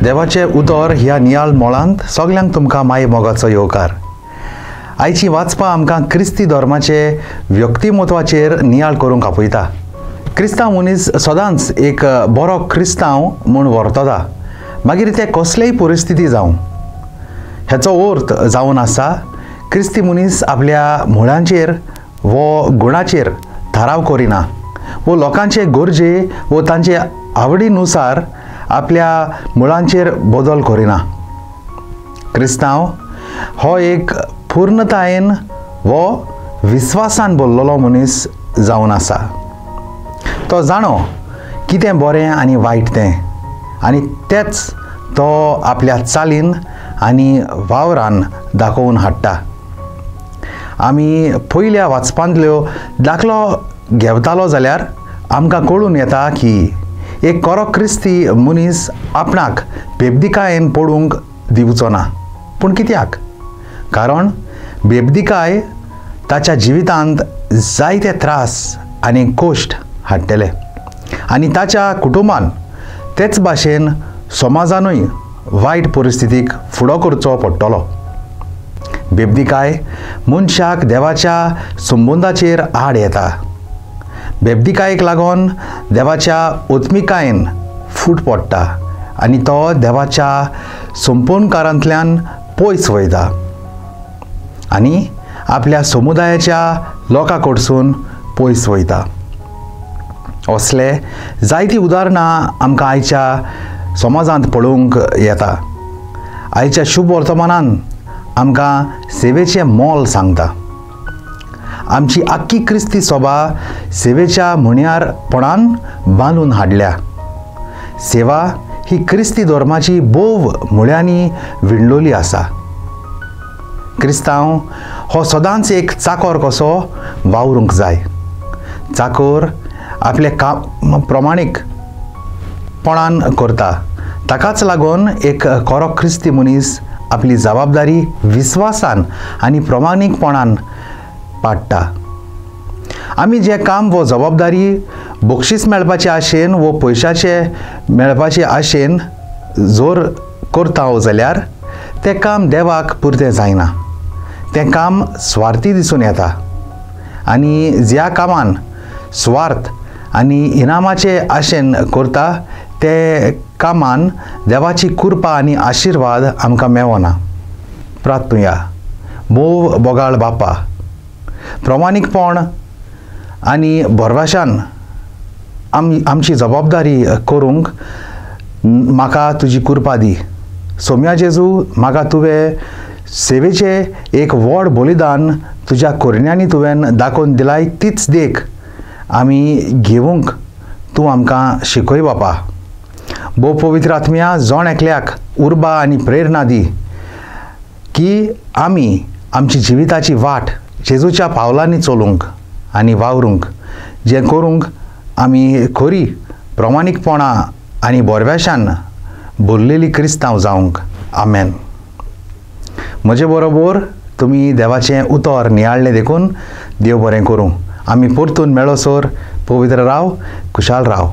देवाचे उतर ह्या नियाळ मोळांत सगल्यांक तुमकां माय मोगाचो येवकार। आयची वाचपां आमकां क्रिस्ती धर्माचे व्यक्तिमत्वाचेर नियाळ करूंक आपयता। क्रिस्तांव मनीस सदांच एक बरो क्रिस्तांव म्हूण वर्तता, मागीर ते कसलेय परिस्थिती जावं। हेचो अर्थ जावन आसा क्रिस्ती मनीस आपल्या मुळांचेर वो गुणाचेर थाराव करिना, वो लोकांचे गरजे वो तांचे आवडीनुसार आपल्या मुळांचेर बदल करिना। क्रिस्तांव हो एक पूर्णतायेन वो विस्वासान बोल्लोलो मनीस जावन आसा। तो जाणो कितें बरें आनी वायट तें, आनी तेच तो आपल्या चालीन आनी वावरान दाखोवन हाडटा। आमी पयल्या वाचपांतल्यो दाखलो घेवतालो जाल्यार आमकां कळून येता की एक खरो क्रिस्ती मनीस आपणाक बेबदिकायेन पडूंक दिवचो ना। पूण कित्याक? कारण बेबदिकाय ताच्या जिवितांत जायते त्रास आनी कश्ट हाडटले आनी ताच्या कुटुंबान तेच भाशेन समाजानूय वायट परिस्थितीक फुडो करचो पडटलो। बेबदिकाय मनशाक देवाच्या संबंदाचेर आड येता। बेबदिकायेक लागून देवाच्या आत्मिकायेन फूट पडटा आनी तो देवाच्या संपूर्णकारांतल्यान पयस वयता आनी आपल्या समुदायाच्या लोकां कडसून पयस वयता। असले जायतीं उदाहरणां आमकां आयच्या समाजांत पळोवंक येता। आयच्या शुभ वर्तमानान आमकां सेवेचें मोल सांगता। आमची आख्खी क्रिस्ती सभा सेवेच्या म्हणयारपणान बांदून हाडल्या। सेवा ही क्रिस्ती धर्माची भोव मुळ्यांनी विणलोली आसा। क्रिस्तांव हो सदांच एक चाकोर कसो वावरूंक जाय। चाकोर आपलें काम प्रमाणीकपणान करता, ताकाच लागून एक खरो क्रिस्ती मनीस आपली जबाबदारी विस्वासान आनी प्रमाणीकपणान पाडटा। आमी जें काम वो जबाबदारी बक्षीस मेळपाचे आशेन वो पयशाचे मेळपाचे आशेन जोर करता जाल्यार तें काम देवाक पुरतें जायना, तें काम स्वार्थी दिसून येता। आनी ज्या कामान स्वार्थ आनी इनामाचे आशेन करता ते कामान देवाची कृपा आनी आशिर्वाद आमकां मेवना। प्रार्थुया। भोव बोगाळ बापा, प्रमाणीकपण आनी भरवशान आमची जबाबदारी करूंक म्हाका तुजी कृपा दी। सोम्या जेजू, म्हाका तुवें सेवेचें एक व्हड बलिदान तुज्या करण्यांनी तुवें दाखोवन दिलाय, तीच देख आमी घेवंक तूं आमकां शिकय बापा। भोव पवित्र आत्म्या, जण एकल्याक उर्बा आनी प्रेरणा दी की आमी आमची जिविताची वाट जेजूच्या पावलांनी चलूंक आनी वावरूंक, जें करूंक आमी खरी प्रमाणीकपणां आनी बोरवेशान भरलेली क्रिस्तांव जावंक। आमेन। म्हजे बरोबर तुमी देवाचें उतर नियाळ्ळें देखून देव बरें करूं। आमी परतून मेळोसर पवित्र राव, खुशाल राव।